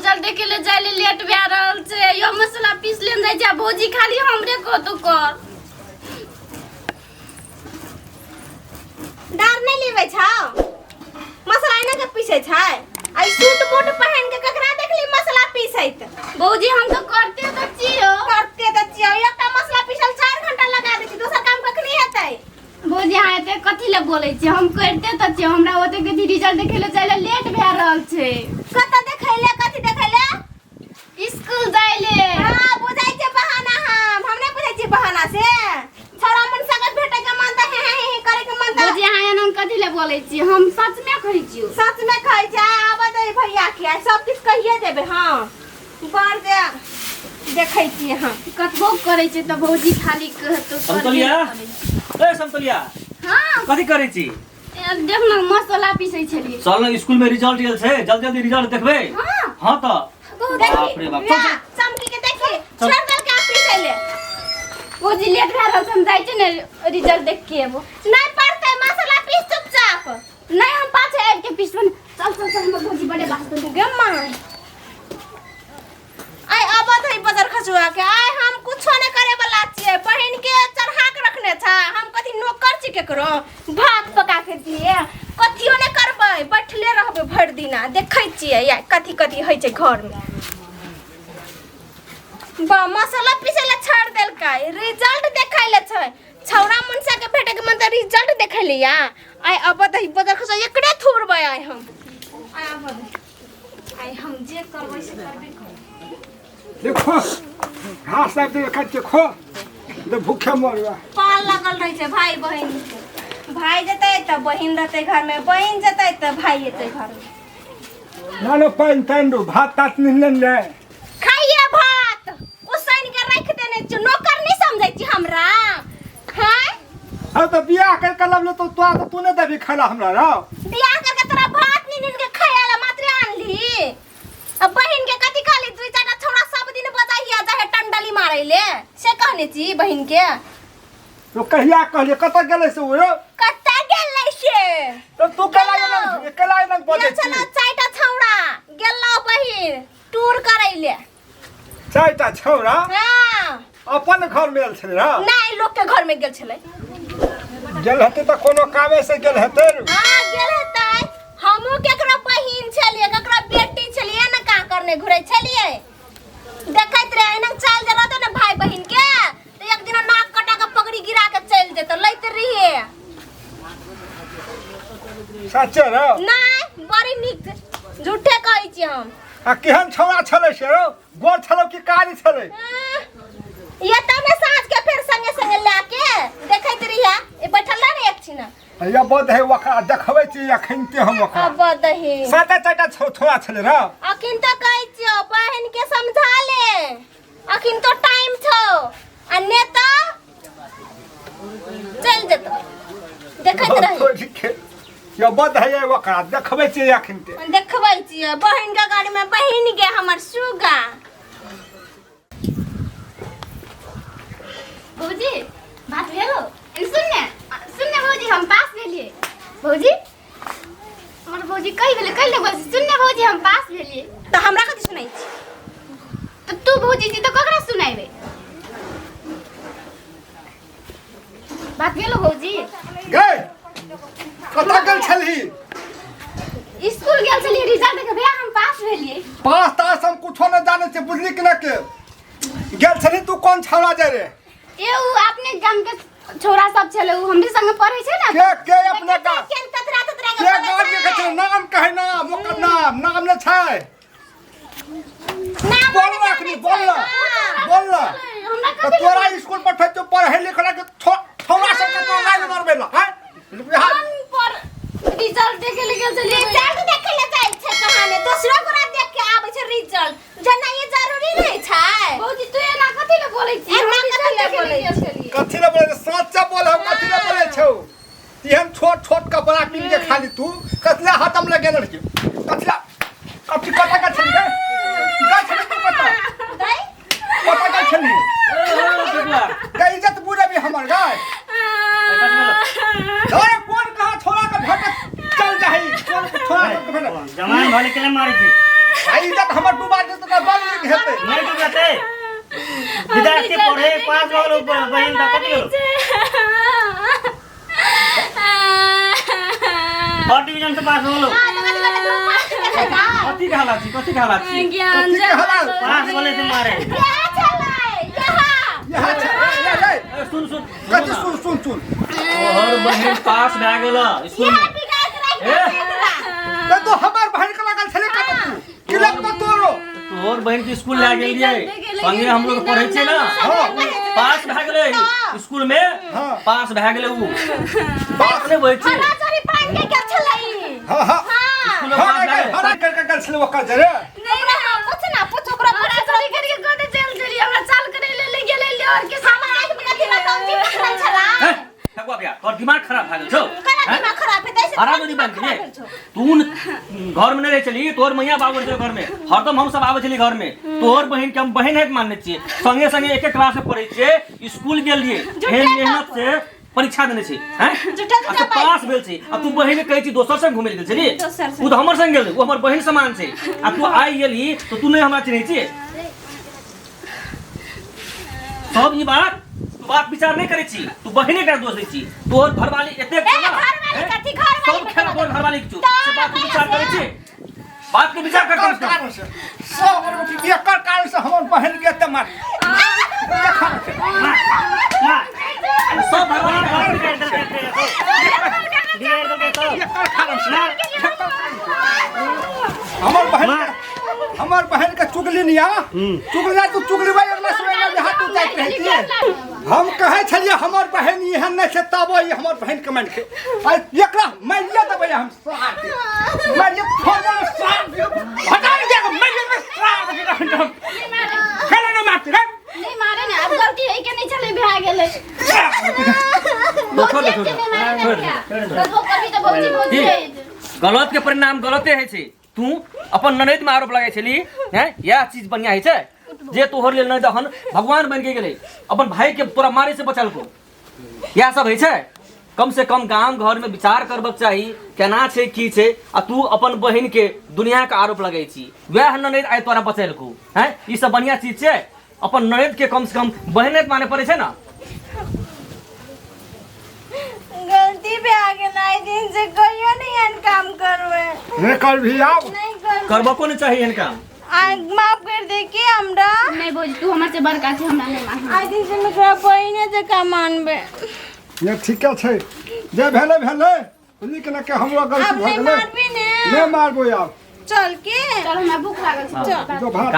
Result देखे ले जाय ले लेट भए रहल छै यो मसाला पीस लेने जाइ छै आ भौजी खाली हमरे कहतो कर। डार नहीं लेबै छौ, मसला एना के पीसै छै? आ ई सूट बूट पहिन के ककरा देखली मसला पीसैत? भौजी हम तो करते तऽ छियो। करते तऽ छियो, एकटा मसला पीसल 4 घंटा लगा दै छी, दोसर काम कखनी हेतै? भौजी अहाँ एते कथी लए बोलै छियै, हम करिते तऽ छियै। हमरा ओते कथी रिजल्ट देखे ले जाय ले लेट भए रहल छै। कतऽ देखै ले? कथी देखै ले? स्कूल जाय ले। हाँ बुझाइ छै बहाना। हम नहि बुझै छियै बहाना से। छौड़ा मन संगे भेटै के मन तऽ हे हे हे करे के मन तऽ। भौजी अहाँ एना कथी लए बोलै छियै, हम सच में कहै छियौ। सच में कहै छै। आबऽ दे भैया के, आइ सब किछु कहिए देबै। हँ बड़ जे देखै छियै हम। कतबो करै छै तऽ भौजी खाली कहतो करबे समतोलिया नहि करै छै। ए समतोलिया। हाँ। कथी करै छी? ए, देख न मसाला पीसै छलियै। चल न स्कूल में रिजल्ट आयल छै, जल्दी जल्दी रिजल्ट देखबै। हाँ। हाँ तऽ देखी बाप रे बाप, चल, ना, चमकी के देखी छोड़ देलकै आब पीसै ले। भौजी लेट भए रहल छै, हम जाइ छी ने रिजल्ट देख के एबो। नहि पड़तै, मसाला पीस चुपचाप। नहीं हम पाछे आबि के पीसबो ने। चल चल चल हमर भौजी बड़े बात गे माय, आइ अबत है बजर खसुआ के। आइ हम कुछो नहि करे वाला छियै, बहिन के चढ़ा के रखने छ। हम कथी नौकर छी केकरो? भात पका के दिए कथियो नहि करबै, बैठले रहबै भरि दिना। देखै छियै आइ कथी कथी होइ छै घर में। बा मसाला पीसै ले छोड़ देलकै, रिजल्ट देखै ले छै। छौड़ा मुनसा के भेटे के मन तऽ रिजल्ट देखै ले या। आइ अबत है बजर खसुआ, एकरे थोड़बै आइ हम। आइ अबत है, आइ हम जे करबै से करबे करबै। देखो घास आबि देबै खाइ छियै, खो तऽ भूखे मरबै। पाल लगल रहै छै भाई बहिन के। भाई जेतै तऽ बहिन रहतै घरमे, बहिन जेतै तऽ भाई एतै घरमे। ना ना पानि तानि रो भात तात नहीं लेने। खाइए भात उसैन के रख देने छी, नौकर नहीं समझै छी हमरा? हैं हाँ तऽ बियाह कर के लबले तो तोरा तऽ तू नहि देबी खाना हमरा रौ? बियाह करके तोरा भात नहीं नीन के खाए ला मात्र आनली। अब बहिन के कथी कहली? दुई चारटा छौड़ा सब दिन बजाइया जाहे टंडली मारै ले से कहने छी बहिन के। तो कहिया कहलिए? कतऽ गेलै से ओ रौ? कतऽ गेलै से? तो तू केला एना केला एना बजै गेल छलौ छी? चारिटा छौड़ा गेलौ बहिन टूर करै ले। चारिटा छौड़ा? हाँ। अपन घर में आयल छलै रौ? नहीं, लोग के घर में गेल छलै। गेल हेतै तऽ कोनो कामे से गेल हेतै रौ। हाँ गेल हेतै। हमहूँ केकरो बहिन छलियै, केकरो बेटी छलियै ने, का करने घुरै छलियै? देखैत रहे एना चल जे रहतै ने भाई बहिन के तऽ एक दिन नाक कटा के पगड़ी गिरा के चलि जेतौ, लैत रहिए। सच्चे रौ? नहीं, बड़ी नीक, झूठे कहै छी हम। आ केहन छौड़ा छलै से रौ? गोर छलौ कि कारी छलै? ये तब ने साँझ के फेर संगे संगे लए के देखैत रहिए, ए बैठल रह ने एक छिना। या बद है ओकरा देखबै छी अखन ते हम ओकरा। अब दही साता चारिटा छोड़ा छलै रौ। अखन तो कहै छियौ बहिन के समझा ले, अखन तो टाइम छौ आ ने तऽ चलि जेतौ, देखैत रही। या बद है ओकरा देखबै छी अखन ते। देखबै छियै बहिन के गाड़ी में बहिन के हमर सुगा। भौजी बात भेलो? सुन ने सुन ने भौजी, हम पास भेलिए। भौजी हमर भौजी कहि गेलै, कहि ने भौजी। सुन ने भौजी, हम पास भेलिए। तऽ हमरा कथी सुनाइ छी? तऽ तू भौजी छी तऽ ककरा सुनाइबे? बात भेलो भौजी? गए कतऽ गेल छलही? स्कूल गेल छलिए रिजल्ट देखे। भैया हम पास भेलिए। पास तास हम कुछो नहि जानै छियै, बुझली कि ना? के गेल छलही तू? कोन छौड़ा जाय रे? ए उ अपने गाम के छोरा सब छले, उ हमरे संगे पढ़ै छै ने। के के अपने का केन ततरा ततरा के गाम के कहै छै? नाम कहै, नाम ओकर, नाम नाम ने छै? नाम बोल ना अखनी, बोल ना, बोल ना। हमरा तऽ कथी तोरा स्कूल पठै छौ पढ़ै लिखै के छौड़ा सबके तोरा लाइन मारबै ला हैं बिहार हम पर रिजल्ट देखे ले गेल छलिए। रिजल्ट देखे ले जाइ छै कहाने, दोसरो गोरा देख के आबै छै रिजल्ट, जेना ई जरूरी नहि छै। भौजी तू एना कथी ले बोलै छी? एना हम कथी ले रिजल्ट देखे बोलै गेल छलिए। कथी ले बोलै छै? सच्चा बोल, हम कथी ले बोलै छौ? एहन छोट छोट कपड़ा किन के खाली तू कथी ले हाथम लगेने रही? कथी ले कथी कतऽ गेल छली गे? गेल छली तू कतऽ? दाइ कतऽ गेल छली गे? इज्जत बुझबी हमर गाय? अरे कोन कहाँ छोड़ा के भेटत चल जाही, कोन छोड़ा के भेटत? जवान भले के मारै छै। आ इज्जत हमर डूब डुबा दे तो बड़ नीक हेतै। नहीं डूबते विद्यार्थी पढ़े पास भऽ गेलौ बहिन तऽ कथी गेलौ फर्स्ट डिवीजन से पास भऽ गेलौ। कथी के हालत छी, कथी के हालत छी? ज्ञान कथी के हालत? पास भेलै से मारे। यहाँ छलै यहाँ। यहाँ छै ए, ए, ए, ए, सुन सुन। कथी सुन सुन सुन? तोहर बहिन पास भए गेल स्कूल यहाँ में। बिगाड़ के राखि ए। देलकै एकरा। तऽ तू हमर बहिन के लागल छलै कतऽ तू किलक तऽ तोरो तोहर बहिन के स्कूल लए गेलियै, संगे हम लोग पढ़ै छियै ना। हाँ। पास भए गेलै स्कूल में। हाँ। पास भए गेलै उ पास नहि होइ छै। हरा चोरी पानि के गेल छलै ई। हाँ हाँ। हाँ। स्कूल में पास हरा भए गेलै। हरा कर के गेल छलै ओकर जरे। नहीं रहा पूछ ना पूछ ओकरा। हमरा चोरी करके कते चल चली हमरा चाल करे ले ले गेलै ले और के हमरा आँखि में कथी बताउ जी पकड़ल छलै। हैं? ठकुआ भैया, तोहर दिमाग खराब भए गेल छौ। केना हैं? दिमाग खराब हेतै से? हरा तोहर जोड़ी दिमाग बन खराब भेल छौ। तू घर में नहीं रहै छली, तोहर मैया बाबू रहै घर में, हरदम हम सब आबै छली घर में। तोहर बहिन के हम बहिन हेत मानने छियै, संगे संगे एक क्लास में पढ़ै छियै, स्कूल गेल रहियै, झूठे एहन गप। मेहनत से परीक्षा देने छै हैं? झूठे झूठे आ तो बात। पास भेल छै आ तू बहिन के कहै छी दोसर संग घुमै लए गेल छली। दोसर संग। उ तऽ हमर संग गेल, उ हमर बहिन समान छै आ तू आइ गेली तऽ तू नहि हमरा चिन्है छी। सब ई बात तू बात विचार नहि करै छी, तू बहिने के दोष दै छी। तोहर घरवाली एतेक ए, छौ ना, घरवाली हैं? कथी घरवाली सब पे खेला केना तोहर घरवाली के छौ। तऽ से बात तू विचार कहिया करै से? छी, बात के विचार कर एकर कम से कम। कारण से सब एकर कारण से हमर बहिन के एते मार। मार मार। सब घरवाली के सब बिगाड़ि देलकै सब, बिगाड़ि देलकै सब। एकर कारण से मार। हमर बहिन के, हमर बहन के चुगली निया चुगली ना तू चुगली भाई अगला समय में हाथ उठाइत रहै छियै। हम कहै छलियै हमर बहन एहन नहि छै, तब ई हमर बहन के मानि के आ एकरा मारिए देबै हम सार के, मारिए फोड़ सार के हटा दे, मारिए देबै सार के। केना नहि मारतै रे? नहीं मारे ना, अब गलती है के नहीं चले भए गेलै। देखो देखो भौजी के नहीं मारे ना छोड़ भैया। दे, छोड़ दे। बस वो कभी तो भौजी भौजी की? है। गलत के परिणाम गलते होइ छै। तू अपन ननैद में आरोप लगै छली हैं, इएह चीज बढ़िया होइ छै जे तोहर लेल ननैद अखन भगवान बनि के गेलै, अपन भाई के तोरा मारे से बचलको, इएह सब होइ छै। कम से कम गाम घर में विचार करबक चाही केना छै की छै, आ तू अपन बहिन के दुनिया के आरोप लगै छी, वएह ननैद आइ तोरा बचेलको हैं। ई सब बढ़िया चीज छै? अपन ननैद के कम से कम बहिने माने पड़ै छै ना। गलती पे आ गेल, आइ दिन से कहियो नहीं एहन काम करबै। नहि करबही आब? नहीं करबै। करबको नहि चाही एहन काम। आ माफ कर दे के हमरा। नहीं भौजी, तू हमर से बड़का छी, हमरा नहीं माफ। आइ दिन से हम एकरा बहिने जकाँ मानबै। ये ठीके छै, जे भेलै भेलै, नीक ने के हमरो गलती आब भऽ नहीं गेलै। मारबी ने? नहि मारबो आब। चल के चल, हमरा भूख लागल छै। चल। जो भात।